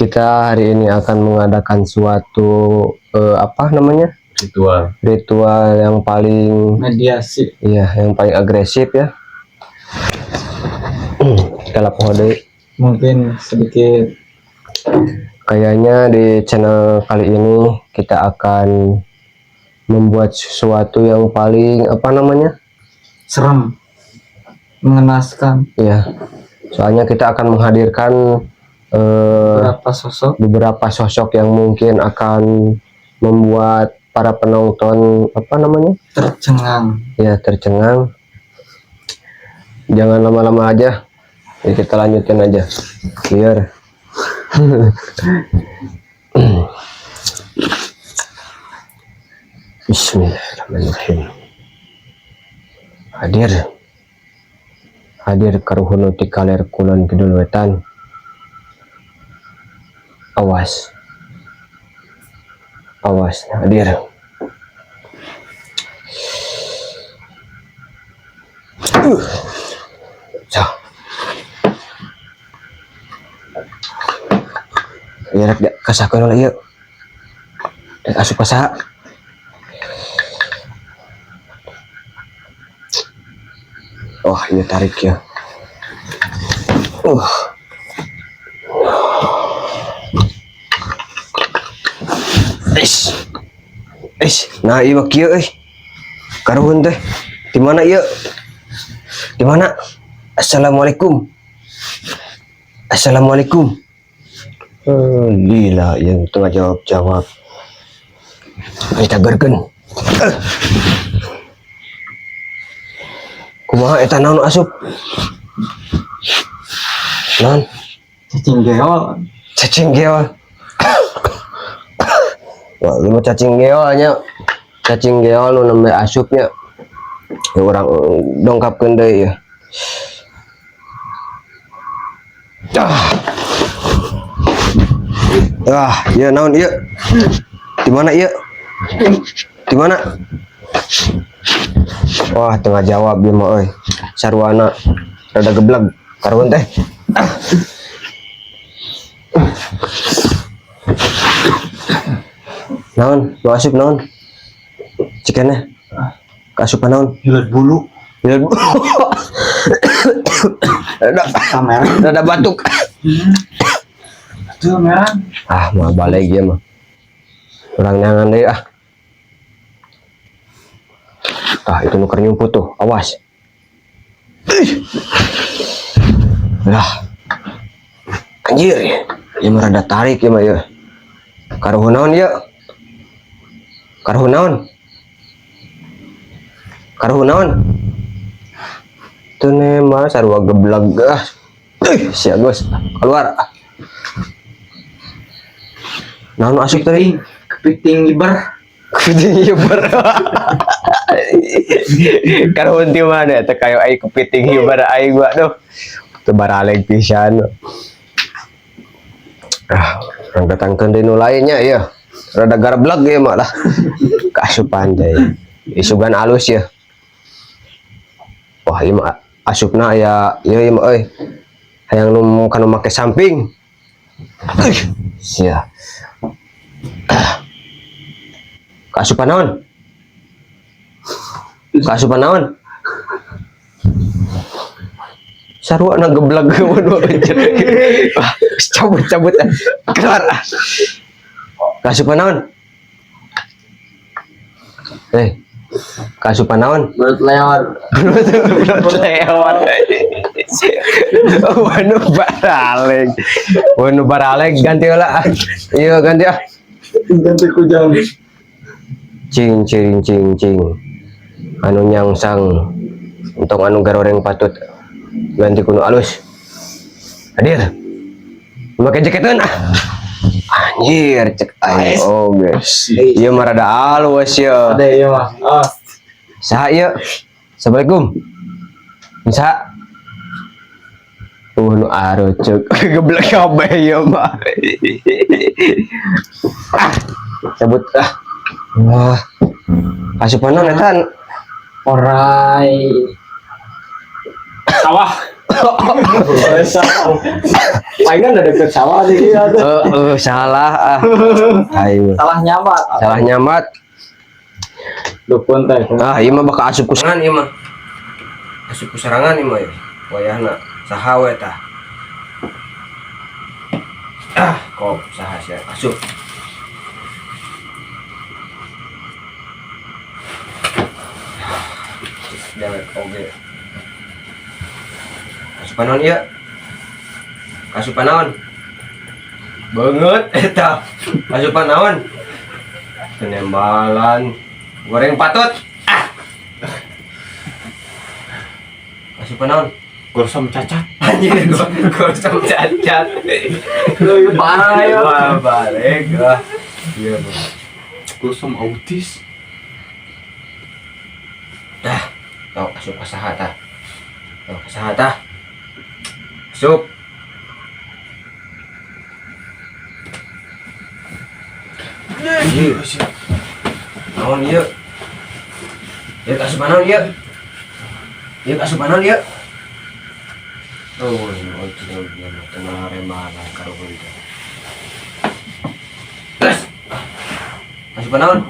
Kita hari ini akan mengadakan suatu apa namanya? Ritual. Ritual yang paling Mediasi. Iya, yang paling agresif ya. Kalau poho deui. Mungkin sedikit. Kayaknya di channel kali ini kita akan membuat sesuatu yang paling apa namanya? Serem, mengenaskan. Iya. Soalnya kita akan menghadirkan beberapa sosok. Beberapa sosok yang mungkin akan membuat para penonton apa namanya? Tercengang. Ya, tercengang. Jangan lama-lama aja. Ya, kita lanjutin aja. Biar Bismillahirrahmanirrahim. Hadir. Hadir karuhun ti kaler kulon kidul wetan. Awas. Awas, hadir. So. Ya rek kasakeun heula ieu. Rek asup ka saha? Oh, ini tarik ya. Is. Is, nah ieu mah kieu euy. Karuhun teh. Di mana ieu? Di mana? Assalamualaikum. Assalamualaikum. Oh, lila yang tengah jawab-jawab. Kita gerkeun. Eh. Kumaha eta, naon asup? Naon? Cacing geol. Cacing geol. Wah, ini mah cacing geol nya. Cacing geol nu nembe asupnya. Ya urang dongkapkeun deui ya. Ah. Ah, ya naon ieu? Di mana ieu? Di mana? Wah, tengah jawab dia mah euy. Sarwana rada gebleg karuhun teh. Ah. Naon? Nu asup naon? Cikene. Kaasupan naon? Jilat bulu. Jilat bulu. Rada Kamera. Rada batuk. Itu merah. Ah, mah balik ya mah. Urang nyangan deui ah. Ah, itu nu keur nyumput tuh. Awas. Ih. Lah. Anjir. Ieu mah rada tarik ieu mah ieu. Karuhun naon ieu? Karuhun naon? Karuhun naon? Tuh mah sarua gebleg ah. Ih, sia geus. Keluar. Naon asup tadi? Kepiting liber. Kepiting hiber. Karuhun ti mana teh kayo ai kepiting hiber ai gua tuh. Teu baraleg pisan. Ah, urang datangkeun deui nu lainnya ya. Rada garblek ieu mah lah. Kaasupan teh. Isugan alus ya. Wah, ieu mah asupna aya ieu ieu mah euy. Hayang nu kanu make samping. Ih, sia. Ah. Kaasupan naon? Kaasupan naon? Sarua na geblag waduh. Wah, cabut cabut ah. Keluar ah. Kaasupan naon? Eh, kaasupan naon? Belut leor. Belut leor. Waduh baraleg. Waduh baraleg, ganti heula ah. Iya, ganti ah. Ganti kujang. Cing cing cing cing. Anu nyangsang entong anu garoreng patut. Ganti kuno alus. Hadir. Make jaketeun ah. Anjir, cek aing oge. Ieu mah rada alus ya. Ada iya mah. Ah. Saha ieu? Assalamualaikum. Saha? Nu arucuk. Geblek kabeh ieu mah. Ah, cabut ah. Wah. Asupan naon eta? Orai sawah. Palingan udah deket sawah sih. Heeh, salah ah. Aing mah. Salah nyambat. Salah nyambat. Dukun teh. Ah, ieu mah bakal asup ku serangan ieu mah. Asup ku serangan ieu mah ya. Wayahna saha we tah. Ah, kok saha sia asup. Dewek oge. Asupan naon ieu? Asupan naon? Beungeut eta. Asupan naon? Penembalan. Goreng patut. Ah. Asupan naon? Gosom cacat. Anjir, gosong cacat. Lu parah ya. Wah, balik ah. Iya, Bang. Gosom autis. Dah. Tau asup ka saha tah. Tau ka saha tah. Asup. Iya. Naon ieu? Ieu kasupan naon ieu? Ieu kasupan naon ieu? Oh, oh, tidak, dia mah tenang rembalan karuhun teh. Terus. Kasupan naon?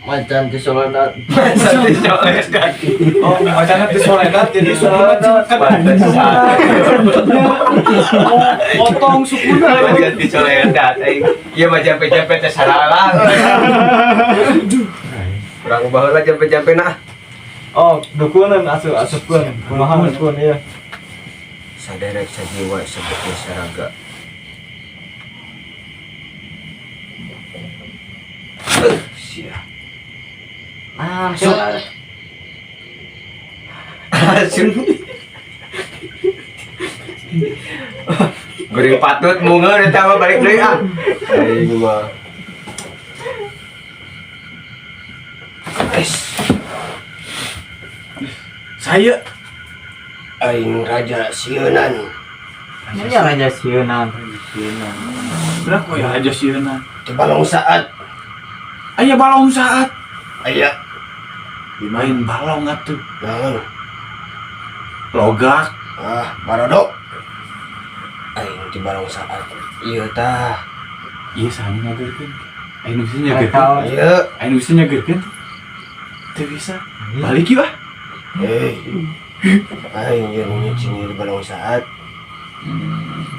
Macan di soledat. Macan di soledat. Oh, macannya di soledat jadi sukuna kan. Potong sukuna. Macan di soledat. Ieu mah jampe-jampe teh salah. Kurang baheula jampe-jampe nah. Oh, dukunan asup asupkeun. Kumaha dukun ieu? Saderek sajiwa sabete saraga. Sia. Ah, Asup. Asup. Goreng patut mungeun eta mah balik deui ah. Aing mah. Es, Saya aing raja sieunan. Ini raja sieunan. Sieunan. Berapa ya aja sieuna. Teu balong saat. Aya balong saat. Aya. Dimain balong atuh. Naon? Logak. Ah, barodo. Aing ti balong saat. Ieu tah. Iya saha nu ngageurkeun? Aya nu bisa nyageurkeun. Ieu. Aya nu bisa nyageurkeun. Teu bisa. Balik yuk ah. Hei. Aing ieu nu nyicing ieu di balong saat.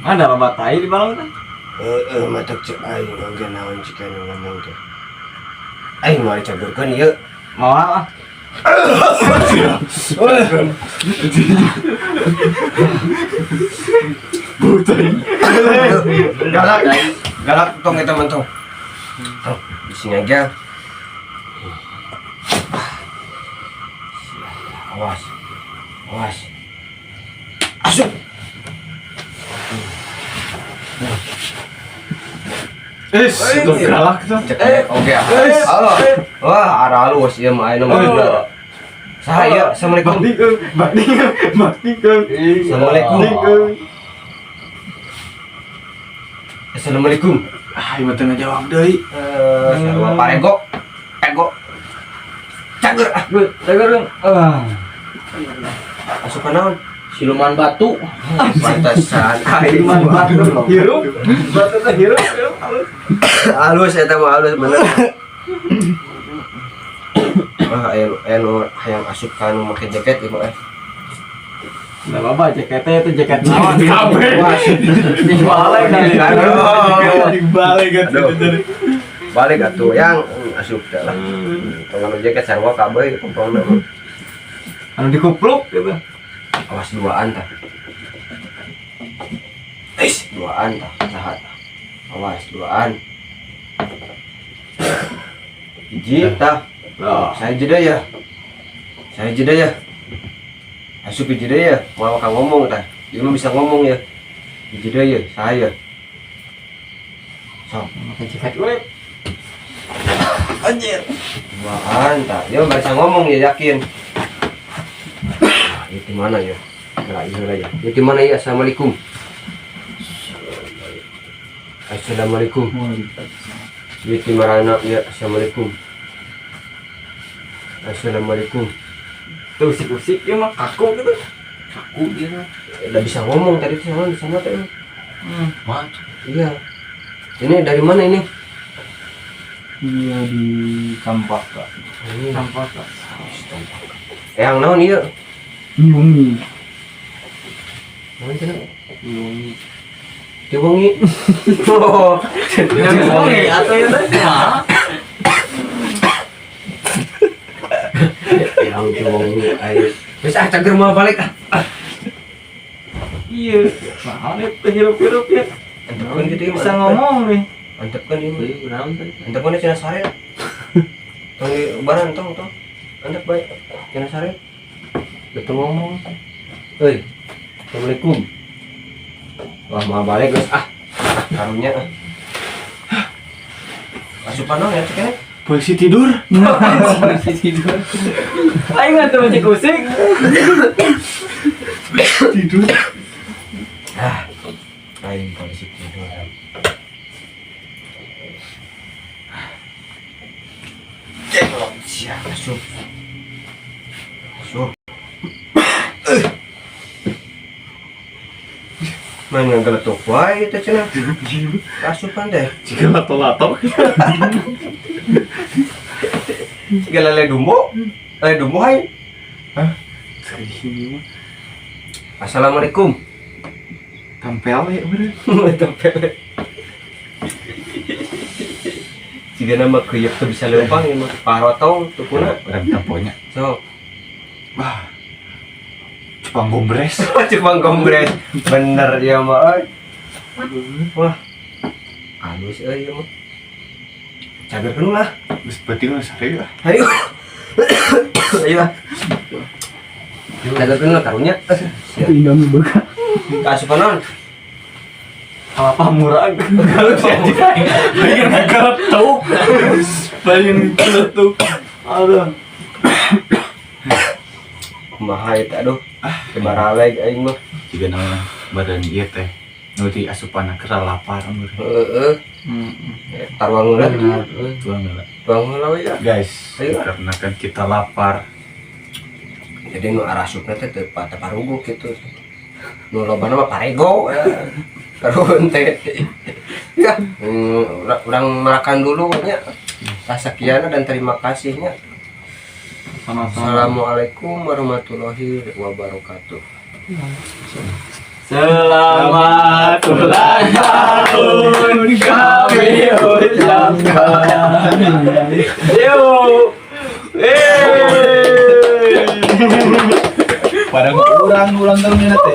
Ada loba tai di balong teh. Heeh, matak cek aing oge naon cik anu ngomong teh. Aing moal cageurkeun ieu. Moal ah. Galak, galak tong eta mah tong. Tong, bisi aja. Awas. Awas. Asup. Eh, itu galak tuh. Cek oke. Halo. Wah, arah halus ieu mah aya nu mah bener. Saha ieu? Assalamualaikum. Bandingkeun, bandingkeun, bandingkeun. Assalamualaikum. Bandingkeun. Assalamualaikum. Ah, ieu mah teu ngajawab deui. Eh, sarua parego. Ego. Cager ah. Cager. Ah. Asupan naon? Siluman batu. Pantesan. Siluman batu. Hirup. Batu teh hirup, hirup halus. Halus eta mah halus bener. Wah, aya aya nu hayang asup ka nu make jaket ieu mah. Enggak apa-apa, jaketnya itu jaket naon. Kabeh. Dibalik kali. Aduh. Dibalik atuh. Aduh. Balik atuh yang asup teh lah. Tong anu jaket sarua kabeh pompongna mah. Anu dikupluk gitu. Awas duaan tah. Ais, duaan tah, saha tah. Awas duaan. Hiji tah. Saya jeda ya. Saya jeda ya. Asup hiji deui ya, moal bakal ngomong tah. Ieu mah bisa ngomong ya. Hiji deui ya, saya. Sok, Pakai jaket kulit. Anjir. duaan tah. Dia mah bisa ngomong ya yakin. Ah, ieu di mana ya? Lah, iya lah ya. Ieu di mana ya? Assalamualaikum. Assalamualaikum. Ieu di mana ya? Assalamualaikum. Assalamualaikum. Tuh usik-usik ya mah kaku gitu. Kaku dia tuh. Udah bisa ngomong tadi tuh sama di sana tuh. Mah. Iya. Ini dari mana ini? Iya, di Campaka. Ini. Campaka. Yang naon ieu? Nyungi. Naon cenah? Nyungi. Diwengi. Oh. Nyungi atau ya teh? Yang diwengi ayo. Wis ah, cager mau balik ah. Iya. Nah, ini teh hirup-hirup ya. Antepkeun gitu ya. Bisa ngomong nih. Antepkeun ieu mah. Euy, kunaon tadi? Antepkeun cenah sare. Tong di ubaran tong tong. Antep bae. Cenah sare. Betul ngomong. Euy. Assalamualaikum. Wah, mau balik geus ah. Karunya ah. Asupan naon ya cek ini? Polisi tidur. Masih tidur. Aing mah tuh masih kusik. Tidur. Ah. Aing polisi tidur. Siap, asup. Asup. Main ngageletuk wae teh cenah. Asupan teh. Jika lato-lato. Siga lele dumbo. Lele dumbo hai. Hah? Serius mah. Assalamualaikum. Tempel ya bener. Tempel. Jika nama keyep tuh bisa lempang ya mah parotong tukuna. Urang temponya. So, Wah. Cupang gombres. cuma gombres. Bener ya mah euy. Wah. Halus euy ieu mah. Cagerkeun lah. Geus penting lah sare lah. Ayo. Ayo lah. Cagerkeun lah karunya. Siap. Indomie buka. Kasupan naon? Apa murah? Pengen ngegeletuk. Pengen ngegeletuk. Aduh. Kumaha eta aduh. Kebaraleg aing mah. Jika nama badan ieu teh nu di asupan keur lapar meureun. Heeh. Taruang heula gitu. Tuang heula. Tuang heula we ya. Guys, Ayo. karena kan kita lapar. Jadi nu arasupna teh teu teu paruguh gitu. Nu lobana mah parego ya. Karuhun teh. Ya, urang makan dulu nya. Sakiana dan terima kasihnya. Sama-sama. Assalamualaikum warahmatullahi wabarakatuh. Selamat ulang tahun kami ucapkan. Yo. Eh. Pada urang ulang tahunnya teh.